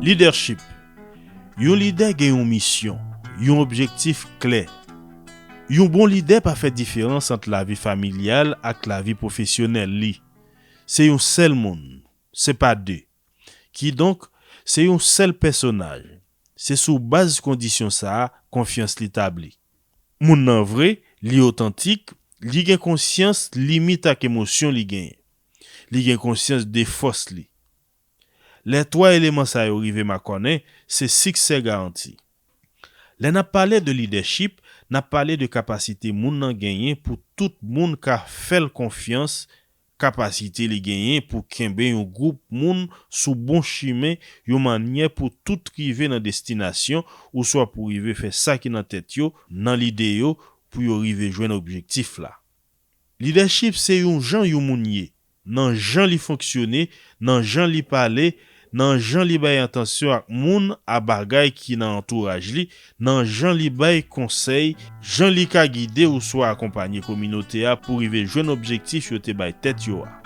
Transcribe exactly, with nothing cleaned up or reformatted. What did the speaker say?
Lidèchip. Yon lidè gen yon misyon, yon objektif klè. Yon bon lidè pa fè diferans ant lavi familyal ak lavi pwofesyonèl li. Se yon sèl moun, se pa de. Kidonk, se yon sèl pèsonaj. Se sou baz kondisyon sa a konfyans li tabli. Moun nan vre, li otantik, li gen konsyans limit ak emosyon li genyen. Li gen konsyans de fòs li. Lè twa eleman sa yo rive makònen, se siksè garanti. Lè n ap pale de lidèchip, n ap pale de kapasite moun nan genyen pou tout moun ka fè l konfyans, kapasite li genyen pou kenbe yon gwoup moun sou bon chimen yon mannyè pou tout rive nan destinasyon, oswa pou rive fè sa ki nan tèt yo, nan lide yo, pou yo rive jwenn objektif la. Lidèchip se yon jan yon moun ye, nan jan li fonksyone, nan jan li pale, nan jan li bay atansyon ak moun, a bagay ki nan antouraj li, nan jan li bay konsèy, jan li ka gide oswa akonpanye kominote a pou rive jwenn objektif yo te bay tèt yo a.